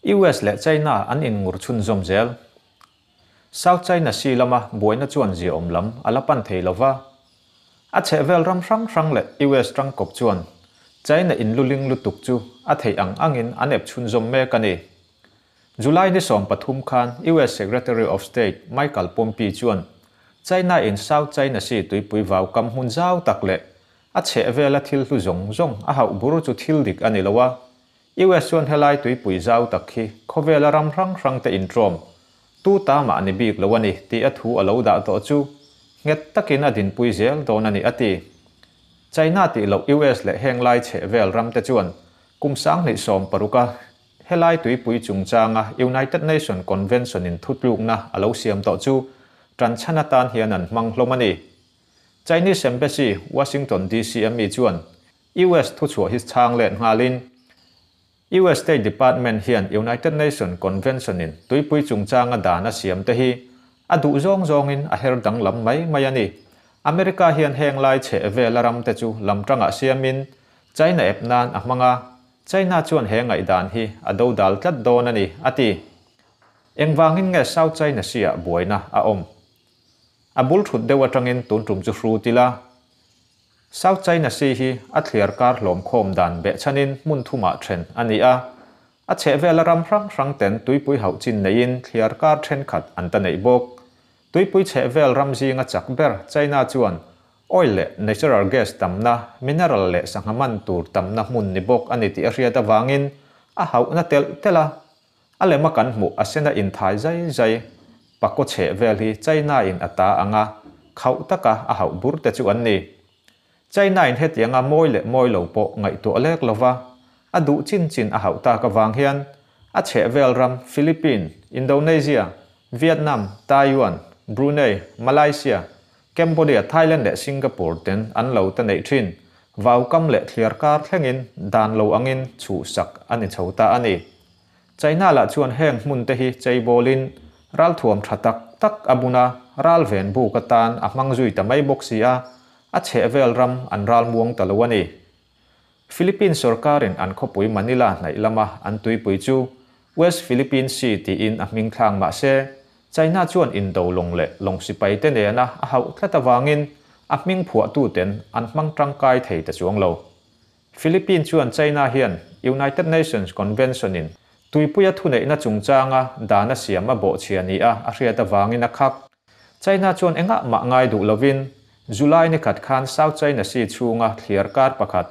US leh China an inngur chhunzawm zel. South China Sea lama buaina chuan ziaawm lam a la pan thei lova. A chhehvel ram hrang hrang leh US tangkawp chuan China inluling lutuk chu a theih ang angin an ep chhunzawm mek a ni. July ni 13 khan US Secretary of State Michael Pompeo chuan China in South China Sea tuipui vau kam hmun zau tak leh a chhehvela thil hlu zawng zawng a hauh bur chu thil dik a ni lo a, US chuan helai tuipui zau tak hi khawvela ram hrang hrang te intrawm tu ta mah ni bik lo a ni tih a thu a lo dah tawh chu nghet takin a dinpui zel dawn a ni a ti. China tih loh US leh heng lai chhehvel ram te chuan kum 2016 a helai tuipui chungchanga United Nation Convention in thutlukna a lo siam tawh chu tanchhan atan hian an hmang hlawm a ni. Chinese Embassy, Washington DC a mi chuan US thuchhuah hi chhang let nghalin US State Department hian United Nation Convention in tuipui chungchanga dan a siam te hi a duh zawng zawngin a her danglam mai mai a ni. America hian heng lai chheh vel a ram te chu lam tangah siamin China ep nan a hmang a, China chuan he ngaihdan hi a do dal tlat dawn a ni, a ti. Engvangin nge South China Sea ah buaina a awm? A bul thut deuh atangin tun tum chu hru tila. South China Sea hi a thliar kar hlawm khawm dan behchhanin hmun thumah then a ni a. A chhehvela ram hrang hrang ten tuipui hauh chin neiin thliar kar thenkhat an ta neih bawk. Tuipui chhehvel ram zinga chak ber China chuan oil leh natural gas tamna, mineral leh sangha man tur tamna hmun ni bawk a ni tih a hriat avangin a hauhna telh telh a. A lema kan hmuh a sena inthai zai zai pakaw chhehvel hi China in a ta anga khauh taka a hauh bur te chu an ni. China in hetianga mawi leh mawi lo pawh ngaihtuah lek lova a duh chin chin a hauh tak avang hian a chhehvel ram Philippine, Indonesia, Vietnam, Taiwan, Brunei, Malaysia, Cambodia, Thailand leh Singapore ten an lo ta neih thin. Vaukam leh thliar kar thlengin dan lo angin chhuhsak a ni chho ta a ni. China lah chuan heng hmun te hi cheibawlin ralthuam tha tak tak a bun a, ral ven buk atan a hmang zui ta mai bawk si a, a chhehvel ram an ral muang ta lo a ni. Philippines sorkarin an khawpui Manila hnaih lama an tuipui chu West Philippine Sea tiin a hming thlang mah se, China chuan indo lawng leh lawng sipai te nena a hauh tlat avangin a hming phuahtuten an hmang tangkai thei ta chuang lo. Philippines chuan China hian United Nations Convention in tuipuia thuneihna chungchanga dan a siam a bawhchhia ni a a hriat avangin a khak. China chuan engah mah ngai duh lovin July ni khat khan South China Sea chhunga thliar kar pakhat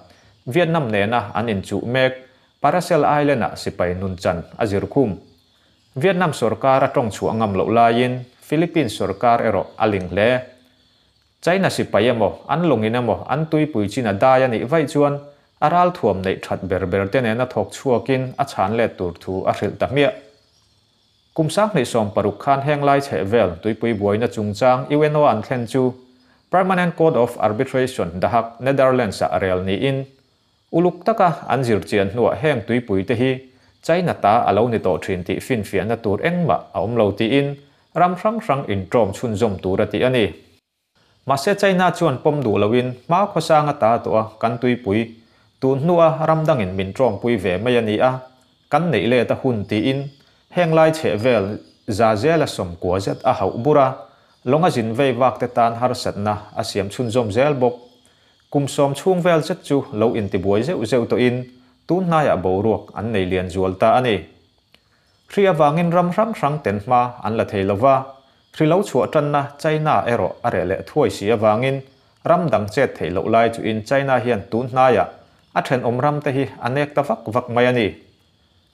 Vietnam nena an inchuh mek Paracel Island-ah sipai nunchan a zir khum. Vietnam sorkar a tawng chhuah ngam loh laiin Philippines sorkar erawh a ling hle. China sipai emaw, an lawngin emaw, an tuipui chin a dai a nih vaih chuan a ralthuam neih that ber ber te nena thawk chhuakin a chhan let tur thu a hrilh ta hmiah. Kum 2016 khan heng lai chhehvel tuipui buaina chungchang UNO an thlen chu Permanent Court of Arbitration The Hague, Netherlands-ah a rel niin uluk taka an zirchian hnuah heng tuipui te hi China ta a lo ni tawh thin tih finfiahna tur engmah a awm lo tiin ram hrang hrang intawm chhunzawm tur a ti a ni. Mahse China chuan pawm duh loin hma khawsang a ta tawh a kan tuipui tun hnua ram dangin min tawmpui ve mai a ni a, kan neih let a hun tiin heng lai chhehvel za zela 90 zet a hauh bur a, lawnga zin vei vak te tan harsatna a siam chhunzawm zel bawk. Kum 10 chhung vel zet chu lo intibuai zeuh zeuh tawhin tun hnaiah boruak an nei lian zual ta a ni. Hri awangin ram hrang hrang ten hma an la thei lova, hri lo chhuah tanna China erawh a reh leh thuai si awangin ram dang chet theih loh lai chu in China hian tun hnaiah a thenawm ram te hi a nek ta vak vak mai a ni.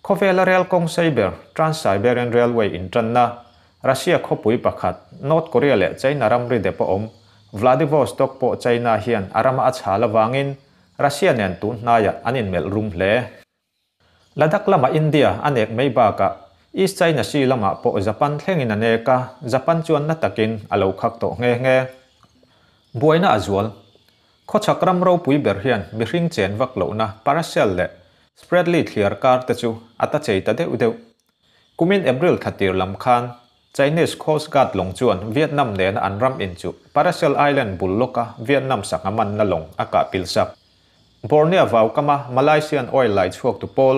Khawvela rail kawng sei ber Trans-Siberian Railway in tanna Russia khawpui pakhat North Korea leh China ram ri dep a awm Vladivostok pawh China hian a rama a chhal awangin Russia nen tun hnaiah an inmelh rum hle. Ladakh lama India a nek mai bakah East China Sea lama pawh Japan thlengin a nek a, Japan chuan na takin a lo khak tawh nghe nghe. Buaina a zual. Khawchhak ram ropui ber hian mihring chen vak lohna Paracel leh Spratly thliar kar te chu a ta chei ta deuh deuh. Kumin April thlatir lam khan Chinese Coast Guard lawng chuan Vietnam nena an ram in chu Paracel Island bul lawka Vietnam sangha manna lawng a kah pil sak. Borneo vaukama Malaysian oil lai chhuak tu pawl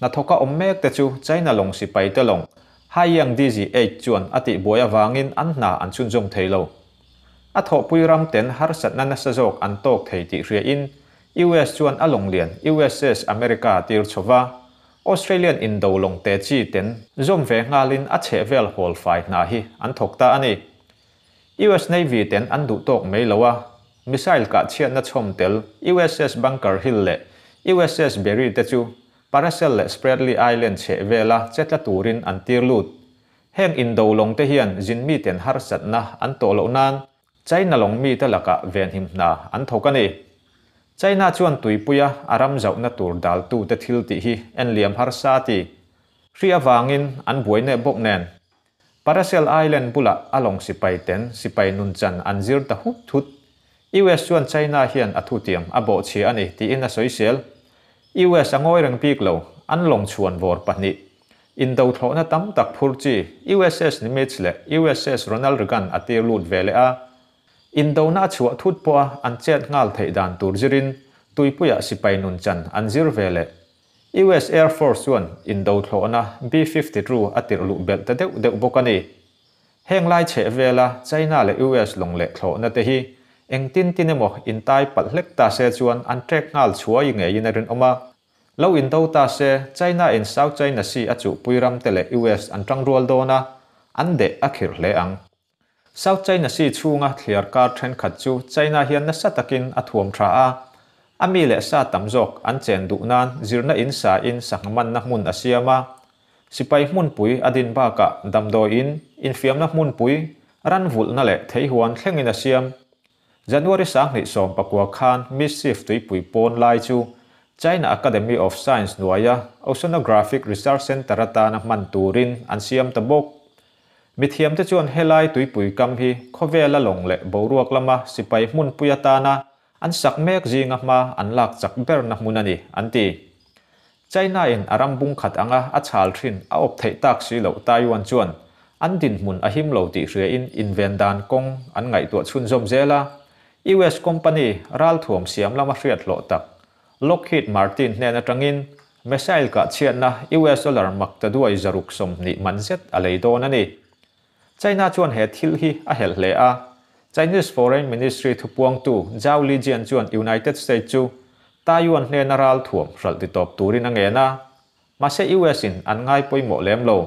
Hnathawka awm mek te chu China lawng sipaite lawng Haiyang DZ-8 chuan a tihbuai avangin an hna an chhunzawm thei lo. A thawhpui ram ten harsatna nasa zawk an tawk thei tih hriain US chuan a lawng lian USS America tir chho va, Australian indo lawng te chi ten zawm ve nghalin a chhehvel hawl fai hna hi an thawk ta a ni. US Navy ten an duh tawk mai lo a, missile kah chhiatna chhawm tel USS Bunker Hill leh USS Berry te chu Paracel leh Spratly Island chheh vela che tla turin an tir lut. Heng indo lawng te hian zin miten harsatna an tawh loh nan China lawng mite lakah venhim hna an thawk a ni. China chuan tuipuia a ram zauhna tur daltute thil tih hi en liam harsa a ti. Hri avangin an buai nep bawk nen. Paracel Island bulah a lawng sipai ten sipai nunchan an zir ta hut hut. US chuan China hian a thutiam a bawhchhia a ni tiin a sawisel. US a ngawi reng bik lo, an lawng chhuan vawr pahnih. Indo thlawhna tam tak phur chi USS Nimitz leh USS Ronald Reagan a tir lut ve leh a. Indona a chhuah thut pawha an chet nghal theih dan tur zirin tuipuiah sipai nunchan an zir ve leh. US Air Force chuan indo thlawhna B-52 a tirh luh belh ta deuh deuh bawk a ni. Heng lai chheh vela China leh US lawng leh thlawhna te hi engtin tin emaw intai palh hlek ta se chuan an trek nghal chhuai ngeiin a rinawm a. Lo indo ta se China in South China Sea a chuhpui ram te leh US an tangrual dawn a, an deh a khirh hle ang. South China Sea chhunga thliar kar thenkhat chu China hian nasa takin a thuam tha a, a mi leh sa tam zawk an chen duh nan zirna in sa in sangha manna hmun a siam a. Sipai hmunpui a din bakah damdawi in, infiamna hmunpui, ran vulhna leh theihuan thlengin a siam. January 2019 khan Mischief tuipui pawn lai chu China Academy of Science hnuaia Oceanographic Research Center atana hman turin an siam ta bawk. Mithiamte chuan helai tuipui kam hi khawvela lawng leh boruak lama sipai hmunpui atana an sak mek zinga hma an lak chak berna hmun a ni, an ti. China-in a ram bung khat anga a chhal thin a awp theih tak si loh Taiwan chuan an dinhmun a him lo tih hriain inven dan kawng an ngaihtuah chhunzawm zel a. US company ralthuam siam lama hriat hlawh tak Lockheed Martin hnen atangin missile kah chhiatna US dollar mak ta duai 120 man zet a lei dawn a ni. China chuan he thil hi a helh hle a, Chinese Foreign Ministry thupuangtu Zhao Lijian chuan United States chu Taiwan hnena ralthuam hralh titawp turin a ngen a, mahse US in an ngai pawimawh lem lo.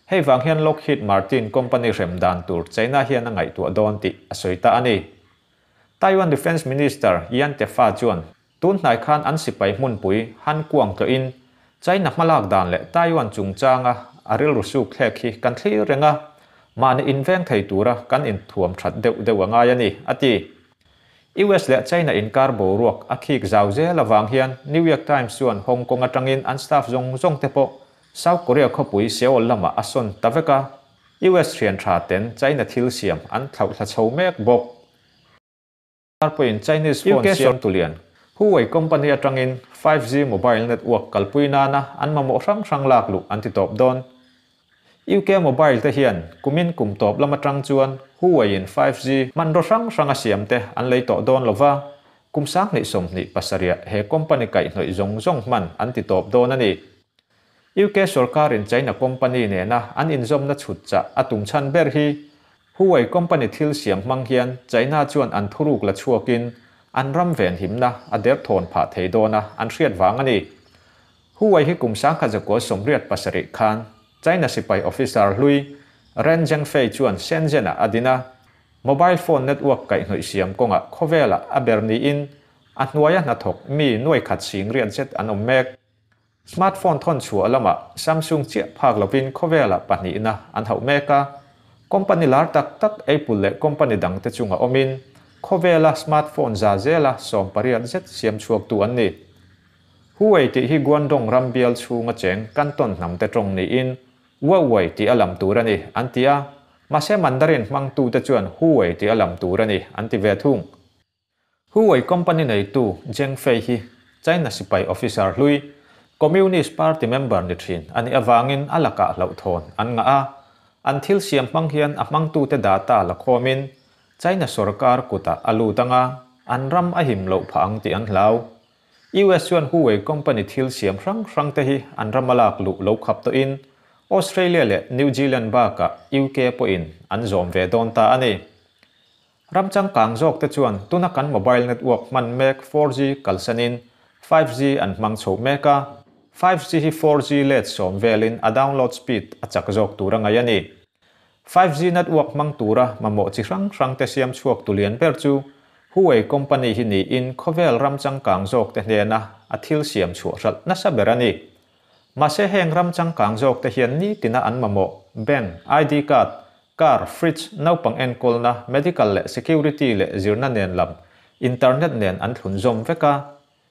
Hei vang hian Lockheed Martin company hrem dan tur China hian a ngaihtuah dawn tih a sawi ta a ni. Taiwan Defence Minister Yan Tefa chuan tun hnai khan an sipai hmunpui Han Kuang tlawhin China hmalak dan leh Taiwan chungchanga a rilru suk thlek hi kan thlir reng a, mahni inveng thei tura kan inthuam that deuh deuh a ngai a ni, a ti. US leh China inkar boruak a khik zau zel avang hian New York Times chuan Hong Kong atangin an staff zawng zawng te pawh South Korea khawpui Seoul lamah a sawn ta vek a, US thian tha ten China thil siam an thlauhthla chho mek bawk. Ar pawhin Chinese phone siam tulian Huawei company atangin 5G mobile network kalpui nana an mamawh hrang hrang lak luh an ti tawp dawn. UK mobile te hian kumin kum tawp lam atang chuan Huawei in 5G hmanraw hrang hrang a siam te an lei tawh dawn lova, kum 2027 ah he company kaihhnawih zawng zawng hman an ti tawp dawn a ni. UK sorkarin China company nena an inzawmna chhut chah a tum chhan ber hi Huawei company thil siam hmang hian China chuan an thuruk la chhuakin an ram venhimna a derthawn phah thei dawn a an hriat vang a ni. Huawei hi kum 1987 khan China sipai officer hlui Ren Zhengfei chuan Shenzhen-ah a din a, mobile phone network kaihhnawih siam kawngah khawvelah a ber niin a hnuaia hnathawk mi nuai khat sing riat zet an awm mek. Smartphone thawn chhuah lamah Samsung chiah phak lovin khawvelah pahnihna an hauh mek a, company lar tak tak Apple leh company dangte chunga awmin khawvela smartphone za zela 18 zet siam chhuaktu an ni. Huawei tih hi Guangdong ram bial chhunga cheng Canton hnamte tawng niin Huawei tih a lam tur a ni an ti a, mahse Mandarin hmangtute chuan Huawei tih a lam tur a ni an ti ve thung. Huawei company neitu Zheng Fei hi China sipai officer hlui, Communist Party member ni thin a nih avangin a lakah hlauhthawn an ngah a. An thil siam hmang hian a hmangtute data la khawmin China sorkar kutah a lut anga an ram a him loh phah ang tih an hlau. US chuan Huawei company thil siam hrang hrang te hi an rama lak luh lo khap tawhin Australia leh New Zealand bakah UK pawhin an zawm ve dawn ta a ni. Ram changkang zawk te chuan tuna kan mobile network hman mek 4G kalsanin 5G an hmang chho mek a, 5G hi 4G let sawm velin a download speed a chak zawk tur a ngaih a ni. 5G network hmang tura mamawh chi hrang hrang te siam chhuak tu lian ber chu Huawei company hi niin khawvel ram changkang zawk te hnena a thil siam chhuah hralh nasa ber a ni. Mahse heng ram changkang zawk te hian nitina an mamawh bank, ID card, car, fridge, naupang enkawlna, medical leh security leh zirna nen lam internet nen an thlun zawm vek a.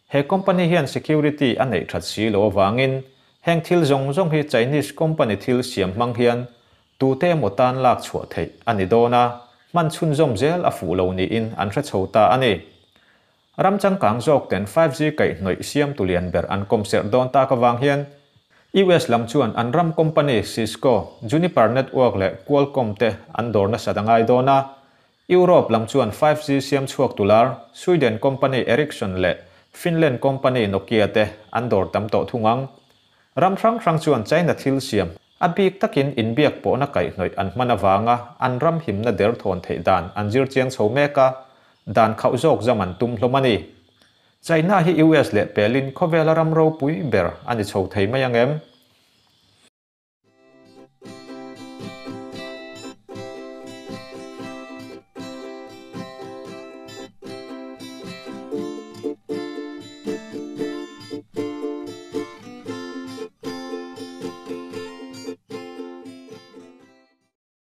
He company hian security a neih that si lo avangin heng thil zawng zawng hi Chinese company thil siam hmang hian tute emaw tan lak chhuah theih a ni dawn a, hman chhunzawm zel a fuh lo niin an hre chho ta a ni. Ram changkang zawk ten 5G kaihhnawih siamtu lian ber an kawm serh dawn tak avang hian US lam chuan an ram company Cisco, Juniper Network leh Qualcomm te an dawr nasat a ngai dawn a. Europe lam chuan 5G siam chhuak tu lar Sweden company Ericsson leh Finland company Nokia te an dawr tam tawh thung ang. Ram hrang hrang chuan China thil siam a bik takin inbiak pawhna kaihhnawih an hman avanga an ram himna derthawn theih dan an zir chiang chho mek a, dan khauh zawk zam an tum hlawm a ni. China hi US leh pelin khawvela ram ropui ber a ni chho thei mai ang em?